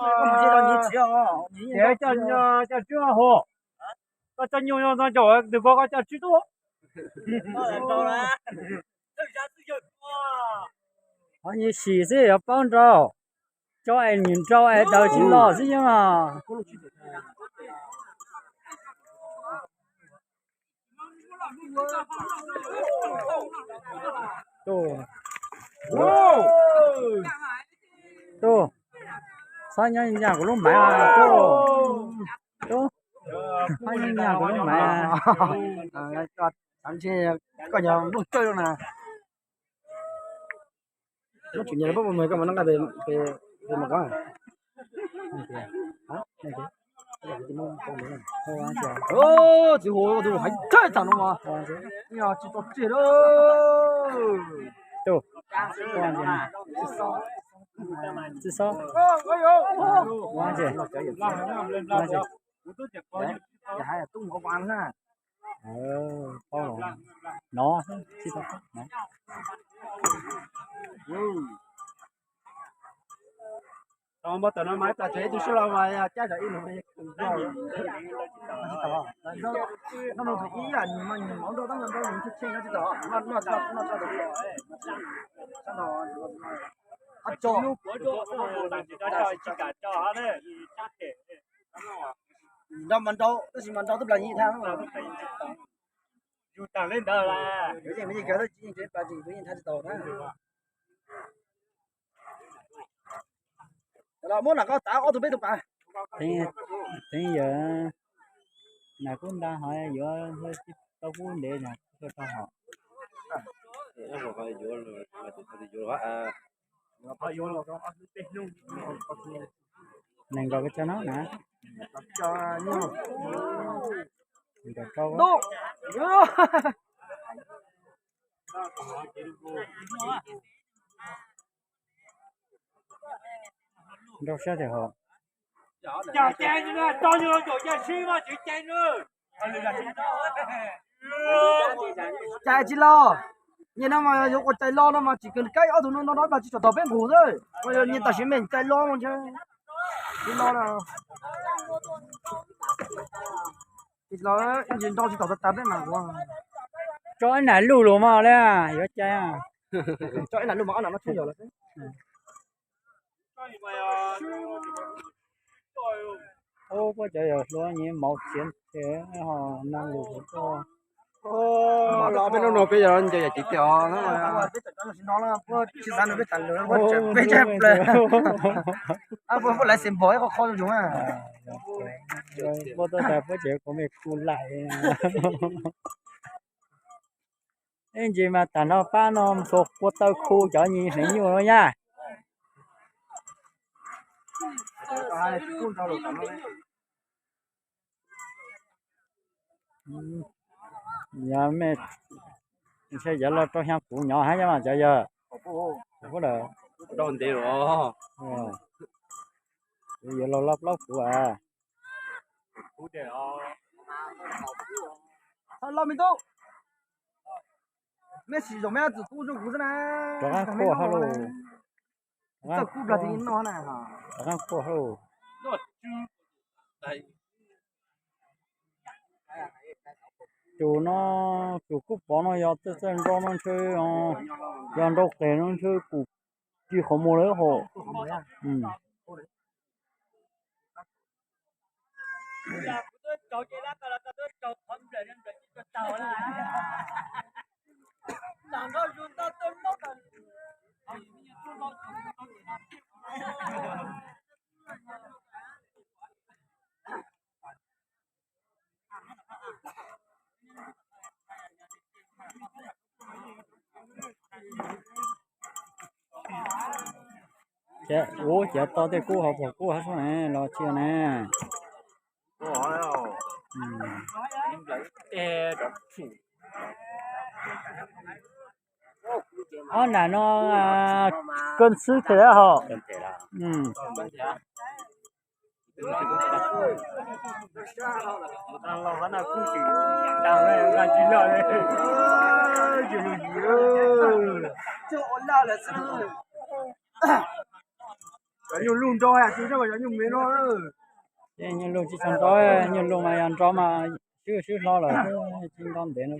Ces coj, coj tswb hu, koj coj nyuj no txog caum tus ko koj coj tswb tub. Qhov nyias sim xwb yuav paub nrau, tso es nyias nrau es daws tsis los xwb yeej os. Tuj, tuj, txhob nyob nyas kuv lub maiv, tuj, tuj, txhob nyob nyas kuv lub maiv. Koj nyob nplooj tsawg na. Muab tsum nyas pab mus koj mas noj nqaij pem mas koj. Txiv hu tus hais thawj tag no mas tsis tau tseg lawm. Txi xob, no, tsis tau, no. Tau npau taws no mas ib plag tseg ib tug sib laug mas cab cov ib lus. Noj ib yam nws mas nws mov nrau tab nrau nws tsheej tsheej no tsis tau, noj noj tsis tau, noj tsis tau. Nrau mas nrau tab sis mas nrau twb plas yig thaj. Yus tag li ntawd las, yeej me yeej kawg tab sis yeej tsev plas tsis yeej thaj tsis tau na. Los muab nam koj tav ob tug peb tug pas. Teev yawg, nam kub nta hov yuav tau kub ntev na, tau hom. Nees nkaum peb caug no na. Nees nkaum rau. Nrau siab tiag hos. Cais tsis los, nyias no mas yuav ua cais los no mas tsis kawg kaib ob tug no no no plag tsis tshua tau peb nqus xwb, nyias tam sim me cais los no ntshe. Tsis los, tsis los, ib ntsis nrau tsis tau tas tas peb mas nqus. Tso ib nam luj los mas li yuav cais. Tso ib nam luj mas ob nam no tshub yog los xwb. Ub, puab cov yawg hluas nyias mauv txiav ntshe ho nag lus tuaj. Los peb hnub no peb yog ncaws yam cev tiag os. Peb xav nrog peb tas lus, peb tshaj plaws. Puab laiv xeem npog ib qho qhov zoo. Puab tuaj tas puab ces kuv me kuv laim. Ib ntsis mas tag nrho pab no xuas kua taw khu cov nyias hneev nyuj no yaj. Yog me, ntshe yuav los rau xyoo kuv nyov hab yog mas cov yawg. Rau ntev los. Kuv yuav los loj plaub kuv as. Los me tub, mej sim zaum mej txwm kub zoo kuv xwb na. Rov qab khuaj hab lauj. Txawj kub plag tsis noj na. Rov qab khuaj hab lauj. Tus no, tus kub pov no yog txawj txawj nrau no ntshe, yog nrau qes no ntshe kuv ci qhov muag lawm hos. Ua ciav to tej kub hauv pom kub hauv xwb ne los tsis ne. Ob nam no kawg xwb thiaj hos. Cov nyuj lug nrau hais tias cov nyuj me no. Ces nyuj lug tsis tshua nrau, nyuj lug mas yog nrau mas swb swb hlo lawm, tsis nrau ntev no.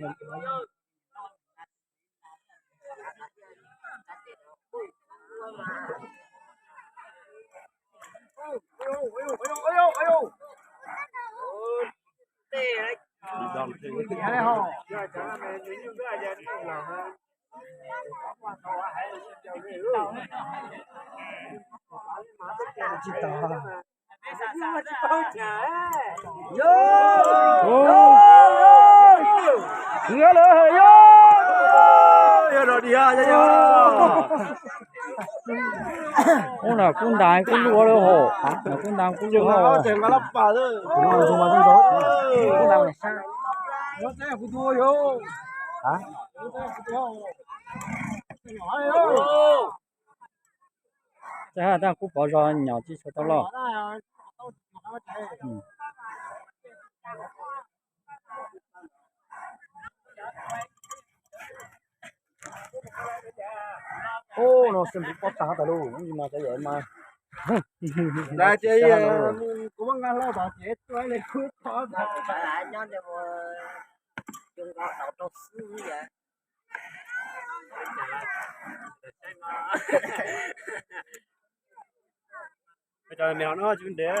Tsis tau. Yog lawm yog. Yog los diam yog. Ub, no kub ntas kub luj lawm hos, no kub ntas kub luj hos. Kub ntas sab. Tsis haj tab kuv pom zog nyom tsis tshua tau loj. Ub, no xwb kuv pom tag tas lawm, mas cov yawm mas. Kuv muab nqa hlo tom ces tuaj li kuv tod. Cov me hov no tsis ntev.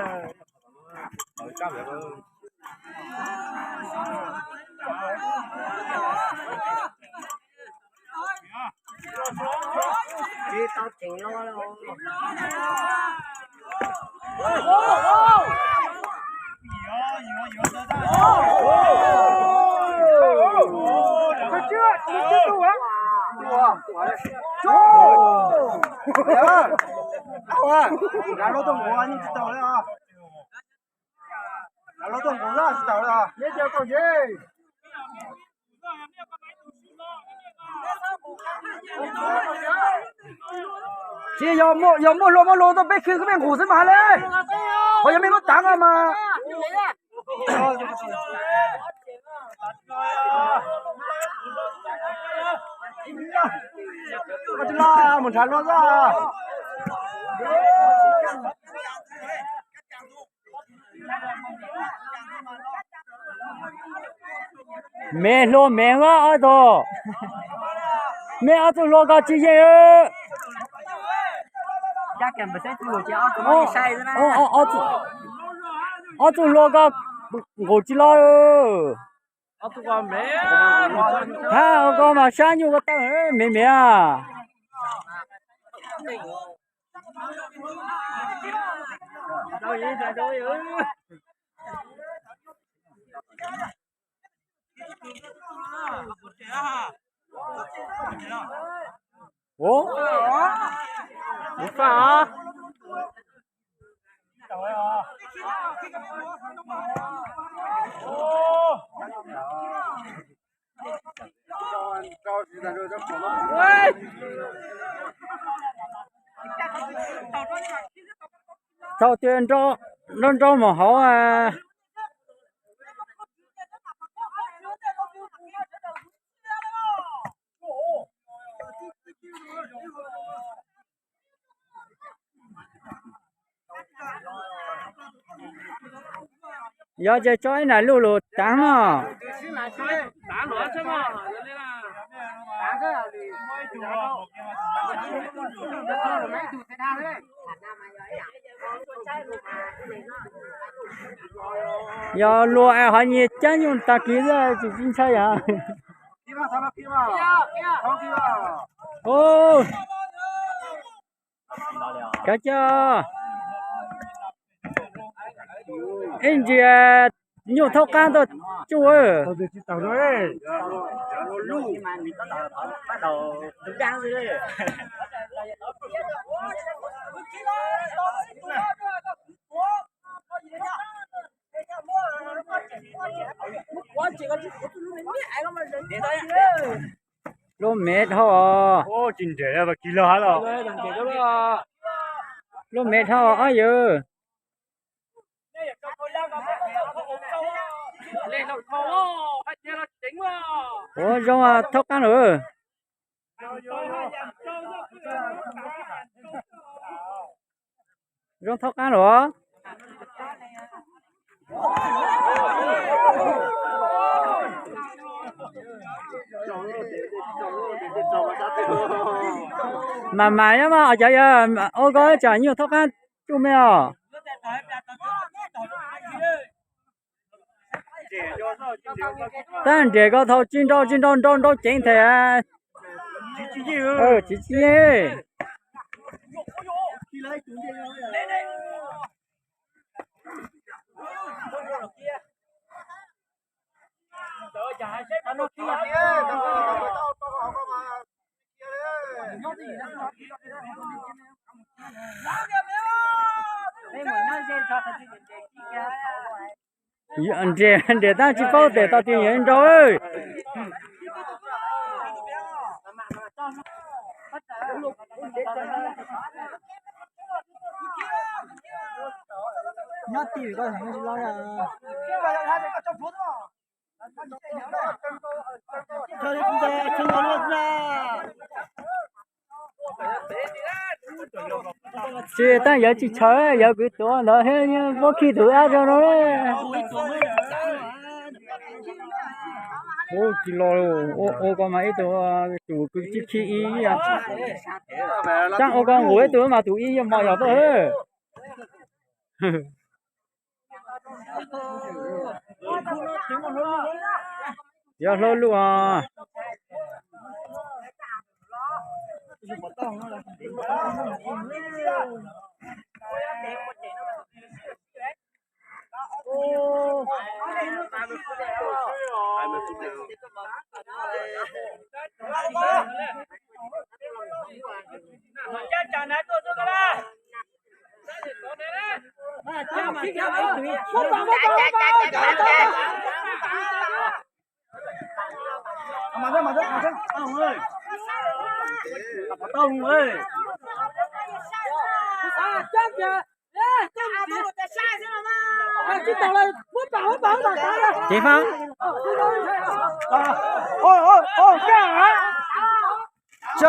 Lawv tuaj nqus tsis tau li. Tsis yog, yog muaj hlua muaj hlo tuaj peb khw peb nqus xwb mas hais li. Ho yog mej lub tav no mas. Mus nrhav hlo xwb. Me hlua me os ob tug. Mej ob tug hlua koj tsis yeej. Ob tug hlua koj nqus tsis loj. Hab koj mas sab nyuj koj tawg me me. Ua, kuv faj os. Thaum twg nrau nrau mus hauv. Yog ces tso ib nais luj lug tav mog. Yog luag es ho nyias cab nyuj tag kis xwb tsis ntshai yom. Kav coj ib ntsis nyuj thaub qab tuaj tsuj. Lub me dhau os. Lub me dhau os ob yawg. Ua zoo thaub qab lawm. Zoo thaub qab los. Mas mas nyob mas cov yog ua koj tsam nyuaj thaub qab tsuj me os. Tab nrem ko thaum tsis nrau tsis nrau nrau nrau ceev them. Tsis tsis yeej. Nres nres tab tsis paub tes tau tias yog nrau. Nyob tim ko tsis los. Tsis tab yawv tsis tshawv, yawv kwv tuav ntawd thiab muab khi tus ab rau no. Ub, tsis los ua ko mas ib tug tus kwv tij khi ib. Tab ua ko nqus ib tug mas tus ib yog mos yog tuaj. Yog hlob lub os. Ceev fab. Tso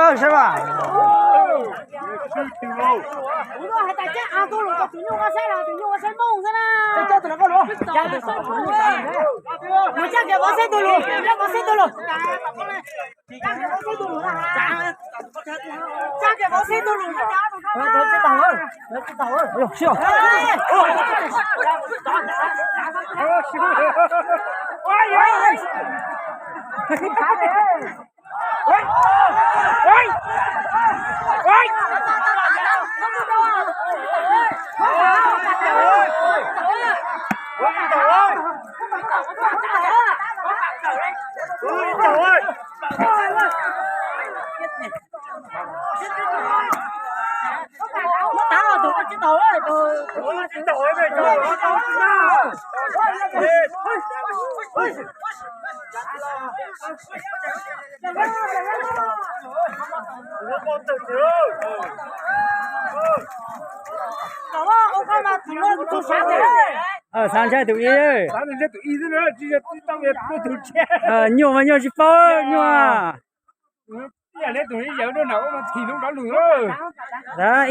saib mas. Xav ntshai tus ib. Nyuaj mas nyuaj tsis paub nyuaj. Ib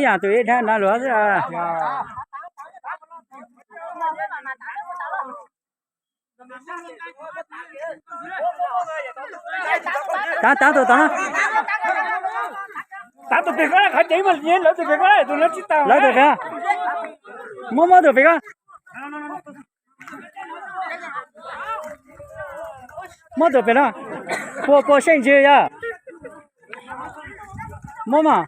yam tus ib dhab nrov lus xwb. Tav, tav tus tod. Tav tus pem ko, qhov cev mas lawv tus pem ko, tus lawv tsis tau. Lawv tus pem. Muab, muab tus pem ko. Muab tus pem no. Puas, puas sej ntsws yog. Muab mas.